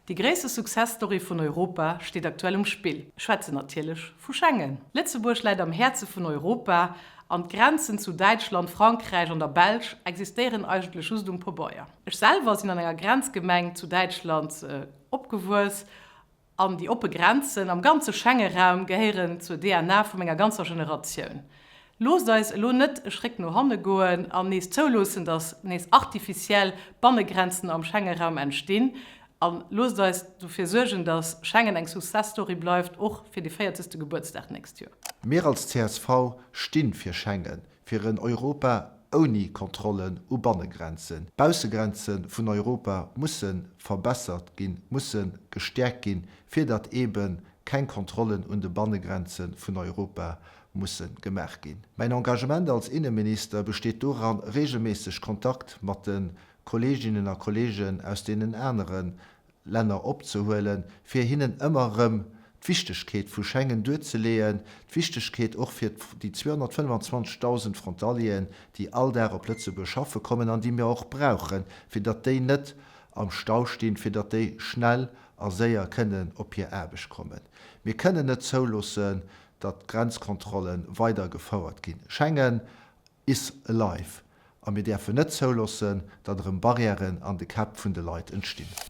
Déi gréisste Success Story vun Europa steet aktuell um Spill. Ech schwätzen natierlech vu Schengen. Lëtzebuerg läit am Häerze vun Europa an d'Grenzen zu Däitschland, Frankräich an der Belsch existéieren eigentlech just um Pobeier. Ech selwer sinn an enger Grenzgemeng zu Däitschland opgewuess An déi oppe Grenzen am ganze Schenge-Raum gehéieren zur DNA vu menger ganzer Generatioun. Loosst eis elo net e Schréck no hanne goen an nees zouloossen, datt nees artificiell Bannegrenzen am Schenge-Raum entstinn. A loosst eis dofir suergen, datt Schengen eng Success Story bleift, och fir de véierzegste Gebuertsdag d'nächst Joer. Mir als csv sti fir Schengen, fir en Europa ouni Kontrollen u Bannegrenzen. D'Baussegrenze vun Europa musse verbessert ginn, musse gestäerkt ginn, fir datt eebe keng Kontrollen un de Bannegrenze vun Europa musse gemaach ginn. Mäin Engagement als Inneminister besteet doran, reegelméisseg Kontakt mat de Kolleeginnen a Kolleegen aus deenen anere Länner opzehuelen, fir hinnen ëmmer erëm d'Wichtegkeet vu Schengen duerzeleeën, d'Wichtegkeet och fir déi 225.000 Frontalieren, déi all Dag op Lëtzebuerg schaffe kommen an déi mir och brauchen, fir datt déi net am Stau stinn, fir datt déi schnell a séier kënnen op hir Aarbecht kommen. Mir kënnen net zouloossen, datt d'Grenzkontrolle weider gefouert ginn. Schengen is alive a mir däerfen net zouloossen, datt erëm Barrièren an de Käpp vun de Leit entstinn.